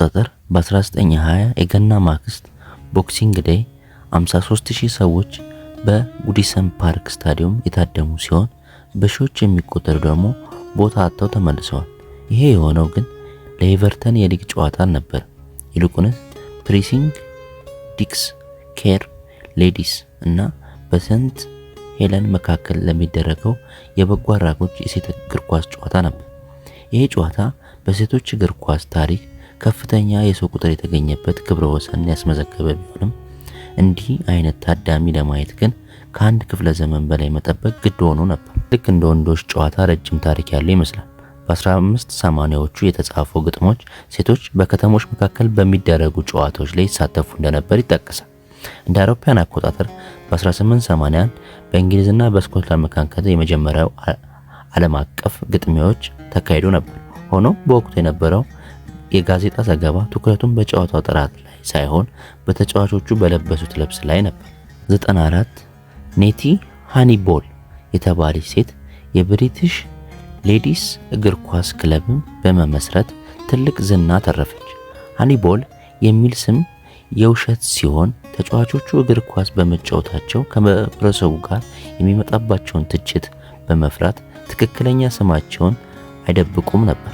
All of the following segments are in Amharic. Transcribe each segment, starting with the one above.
አቆጣጠር በ1920 የገና ማግስት Boxing Day 53,000 ሰዎች በጉዲሰን ፓርክ ስታዲየም የታደሙ ሲሆን በሺዎች የሚቆጠሩ ደግሞ ቦታ አጥተው ተመልሰዋል። ይሄ የሆነው ግን ለኤቨርተን የሊግ ጨዋታ አልነበረም። ይልቁንስ ፕሬሲንግ ዲክስ ኬር ሌዲስ እና በሰንት ሄለን መካከል ለሚደረገው የበጎ አድራጎት የሴት እግር ኳስ ጨዋታ ነበር። ይሄ ጨዋታ በሴቶች እግር ኳስ ታሪክ ከፍተኛ የሰው ቁጥር የተገኘበት ክብረ ወሰን ያስመዘገበ ቢሆንም እንዲህ አይነት ታዳሚ ለማየት ግን ከአንድ ክፍለ ዘመን በላይ መጠበቅ ግድ ሆኖ ነበር። ልክ እንደ ወንዶች ጨዋታ ረጅም ታሪክ ያለው ይመስላል። በ1580ዎቹ የተጻፉ ግጥሞች ሴቶች በከተሞች መካከል በሚደረጉ ጨዋታዎች ላይ ይሳተፉ እንደነበር ይጠቀሳል። እንደ አውሮፓውያን አቆጣጠር በ1881 በእንግሊዝና በስኮትላንድ መካከል የመጀመሪያው ዓለም አቀፍ ግጥሚያዎች ተካሂዶ ነበር። ሆኖም በወቅቱ የነበረው የጋዜጣ ዘገባ ትኩረቱን በጨዋታው ጥራት ላይ ሳይሆን በተጫዋቾቹ በለበሱት ልብስ ላይ ነበር። 94 ኔቲ ሃኒቦል የተባለች ሴት የብሪቲሽ ሌዲስ እግር ኳስ ክለብን በመመስረት ትልቅ ዝና ተረፈች። ሃኒቦል የሚል ስም የውሸት ሲሆን ተጫዋቾቹ እግር ኳስ በመጫወታቸው ከማህበረሰቡ ጋር የሚመጣባቸውን ትችት በመፍራት ትክክለኛ ስማቸውን አይደብቁም ነበር።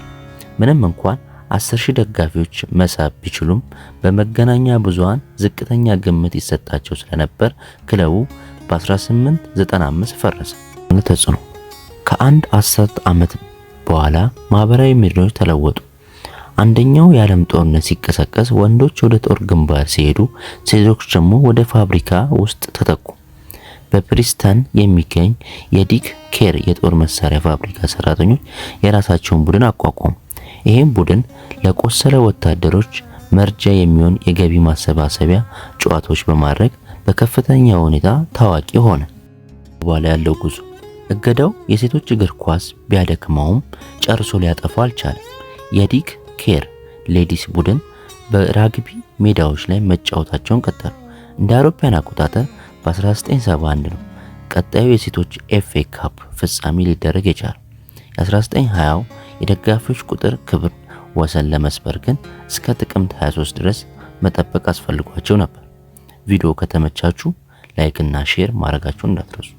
ምንም እንኳን 10,000 ደጋፊዎች መሳብ ቢችሉም በመገናኛ ብዙሃን ዝቅተኛ ግምት ይሰጣቸው ስለነበር ክለቡ በ1895 ፈረሰ። ተጽዕኖ ከአንድ አስርት ዓመት በኋላ ማህበራዊ ሚዲያዎች ተለወጡ። አንደኛው የዓለም ጦርነት ሲቀሰቀስ ወንዶች ወደ ጦር ግንባር ሲሄዱ፣ ሴቶች ደግሞ ወደ ፋብሪካ ውስጥ ተተኩ። በፕሪስተን የሚገኝ የዲክ ኬር የጦር መሳሪያ ፋብሪካ ሰራተኞች የራሳቸውን ቡድን አቋቋሙ። ይህም ቡድን ለቆሰለ ወታደሮች መርጃ የሚሆን የገቢ ማሰባሰቢያ ጨዋታዎች በማድረግ በከፍተኛ ሁኔታ ታዋቂ ሆነ። በኋላ ያለው ጉዞ እገዳው የሴቶች እግር ኳስ ቢያደክመውም ጨርሶ ሊያጠፋው አልቻለም። የዲክ ኬር ሌዲስ ቡድን በራግቢ ሜዳዎች ላይ መጫወታቸውን ቀጠሉ። እንደ አውሮፓውያን አቆጣጠር በ1971 ነው ቀጣዩ የሴቶች ኤፍኤ ካፕ ፍጻሜ ሊደረግ የቻለው። የ1920 የደጋፊዎች ቁጥር ክብር ወሰን ለመስበር ግን እስከ ጥቅምት 23 ድረስ መጠበቅ አስፈልጓቸው ነበር። ቪዲዮ ከተመቻችሁ like እና share ማድረጋችሁን እንዳትረሱ።